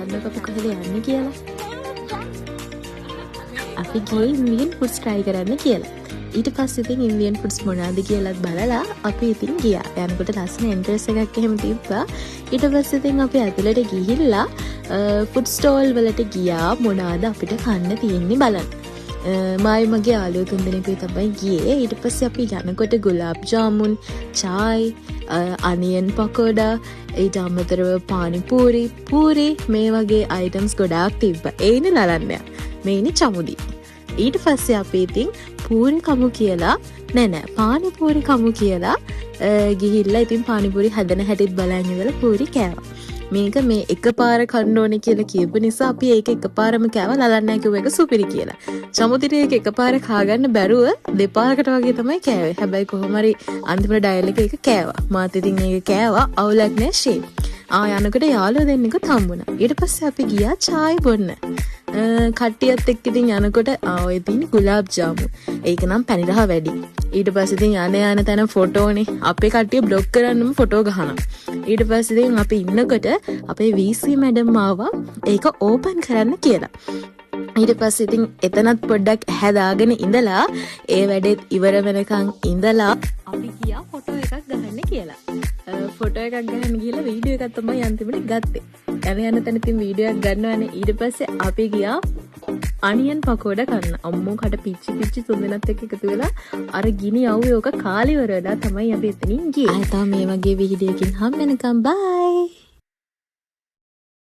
හිතන්නකෝ අපි කොහෙද යන්නේ කියලා. අපි ගියේ ඉන්දියන් ෆුඩ්ස් try කරන්න කියලා. ඊට පස්සේ ඉතින් ඉන්දියන් ෆුඩ්ස් මොනවද කියලාත් බලලා අපි ඉතින් ගියා. යනකොට ලස්සන එන්ට්‍රන්ස් එකක් එහෙම තිබ්බා. ඊට පස්සේ ඉතින් අපි ඇතුළට ගිහිල්ලා ෆුඩ් ස්ටෝල් වලට ගියා මොනවද අපිට කන්න තියෙන්නේ බලන්න. මායි මගේ යාළුවෝ තුන්දෙනෙකුයි තමයි ගියේ. ඊට පස්සේ අපි යනකොට ගුලාබ් ජාමුන්, චායි, අනියන් පකෝඩා, ඊට අමතරව පානිපූරි, පූරි මේ වගේ අයිටම්ස් ගොඩාක් තිබ්බා. ඒ ඉන්නේ ලලන්නයා. මේ ඉන්නේ චමුදි. ඊට පස්සේ අපි ඉතින් පූරි කමු කියලා, නෑ නෑ, පානිපූරි කමු කියලා ගිහිල්ලා ඉතින් පානිපූරි හදන හැටිත් බලන් ඉඳලා පූරි කෑවා. මේක මේ එකපාර කන්න ඕනේ කියලා කියපු නිසා අපි ඒක එකපාරම කෑවා. ලලන්නෑ කිව්ව එක සුපිරි කියලා. චමුදිට ඒක එකපාර කාගන්න බැරුව දෙපාරකට වගේ තමයි කෑවේ. හැබැයි කොහොම හරි අන්තිමට ඩයල් එක ඒක කෑවා. මාත් ඉතින් ඒක කෑවා. අවුලක් නෑ ෂේ. යනකොට යාළුවෝ දෙන්නෙකුත් හම්බුණා. ඊට පස්සේ අපි ගියා චායි බොන්න. කට්ටියත් එක්ක ඉතින් යනකොට ඔය තියෙන ගුලාබ් ජාමුන්. ඒක නම් පැණි රහ වැඩි. ඊට පස්සේ ඉතින් යන යන තැන ෆොටෝනේ. අපේ කට්ටිය බ්ලොග් කරන්නම ෆොටෝ ගහනවා. ඊට පස්සේ ඉතින් අපි ඉන්නකොට අපේ VC madam ආවා ඒක ඕපන් කරන්න කියලා. ඊට පස්සේ ඉතින් එතනත් පොඩ්ඩක් ඇහැ දාගෙන ඉඳලා ඒ වැඩේත් ඉවර වෙනකන් ඉඳලා අපි ගියා ෆොටෝ එකක් ගහන්න කියලා. ෆොටෝ එකක් ගහන්න ගිහලා වීඩියෝ එකක් තමයි අන්තිමට ගත්තේ. යන යන තැන ඉතින් වීඩියෝ එකක් ගන්නවනේ. ඊට පස්සේ අපි ගියා අනියන් පකෝඩා කන්න. අම්මෝ කට පිච්චි පිච්චි තුන්දෙනත් එක්ක එකතු වෙලා අර ගිනි අවුවේ ඔක කාලේ ඉවර වෙලා තමයි අපි එතනින් ගියේ. ආයෙ තව මේ වගේ වීඩියෝ එකකින් හම්බ වෙනකම් බයි.